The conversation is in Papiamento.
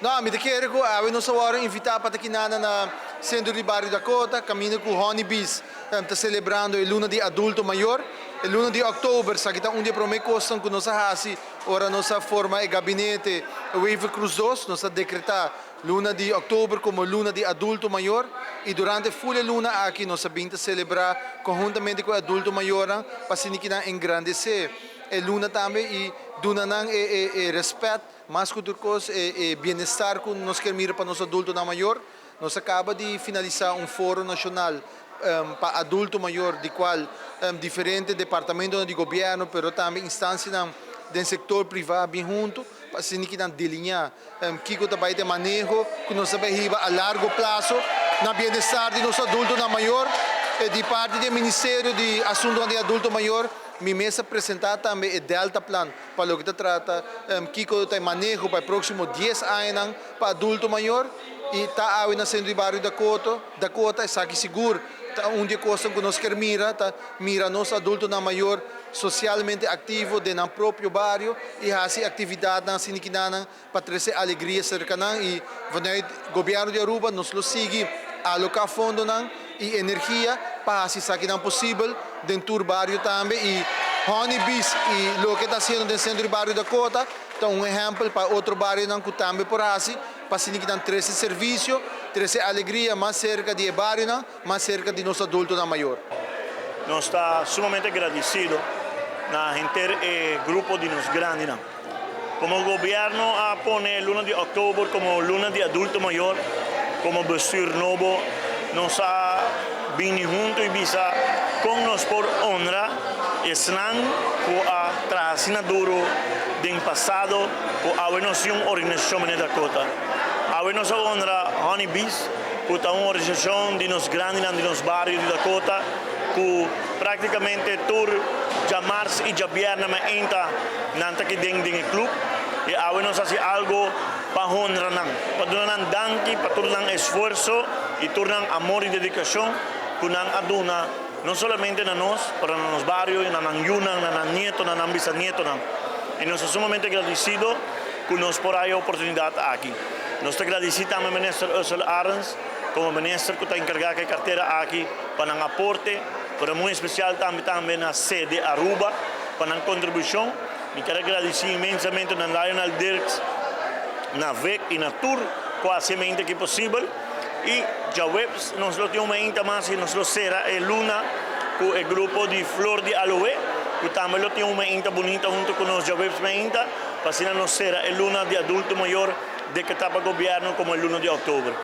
No, mi ta kere cu awe nos a wordo invita pa ta kinana na Centro di Bario Dakota, caminda cu Honeybees ta celebrando e Luna di Adulto Mayor. E luna di october, esaki ta un di e prome cosnan cu nos a haci ora nos a forma e gabinete Wever-Croes 2, nos a decreta luna di october como Luna di Adulto Mayor y durante full e luna aki nos a bin ta celebra conhuntamente cu e adulto mayornan pa asina kinan engrandece e luna tambe y duna nan e respet. Mas ku tur kos, e bienestar ku nos kier mira pa nos adultonan mayor. Nos a kaba di finalisá un foro nashonal pa adulto mayor di kual diferente departamentonan di gobièrnu pero tambe instansianan den sektor privá bin huntu pa asina ki nan delineá kiko ta bai ta e maneho ku nos ta bai hiba a largo plaso na bienestar di nos adultonan mayor. Di parti di e Ministerio di Asuntonan di Adulto Mayor mi mes a presentá tambe e Delta Plan. Pa loke ta trata kiko ta e maneho pa e proksimo 10 añanan pa adulto mayor i ta awe na Sentro di Bario Dakota, Dakota esaki sigur ta un di e kosnan ku nos kier mira, ta mira nos adultonan mayor sosialmente aktivo den nan propio bario i hasi aktividatnan asina kinanan pa trese alegria serka nan i vanuit Gobierno di Aruba nos lo sigui aloca fondonan i energia pa hasi esakinan posibel den tur bario tambe i Honey Bees i loke ta haciendo den Centro di Bario Dakota ta un ehempel pa otro barionan cu tambe por hasi pa asina kinan trese servicio, trese alegria mas cerca di e barionan, mas cerca di nos adultonan mayor. Nos ta sumamente gradicido na henter e grupo di nos grandinan. Como gobierno a pone luna di october como luna di adulto mayor, como bestuur nobo nos a bini hunto y bisa con nos por honra esnan cu a traha asina duro den pasado cu awe nos tin un organisacion manera Dakota. Awe nos a honra Honey Bees cu ta un organisacion di nos grandinan di nos bario di Dakota cu practicamente tur djamars y djabièrnè mainta nan ta kiden den e club y awe nos haci algo pa honra nan, pa duna nan danki pa tur nan esfuerso y tur nan amor y dedicacion cu nan a duna no solamente na nos, pero na nos bario y na nan yunan, na nan nieto, na nan bisanietonan. Y nos ta sumamente gradicido cu nos por haya e oportunidad aki. Nos ta gradici tambe Minister Ursula Arends como Minister cu ta encarga cu e cartera aki pa nan aporte, pero muy especial tambe tambe na Sede Aruba pa nan contribucion. Mi kier a gradici inmensamente na Lionel Dirks, na Vic y na tur cu a haci e mente aki posibel. Y djaweps nos lo tin un mainta mas y nos lo cera e luna cu e grupo di Flor di Aloe cu tambe lo tin un mainta bunita hunto cu nos djaweps mainta pa asina nos cera e luna di adulto mayor decreta pa gobierno como e luna di october.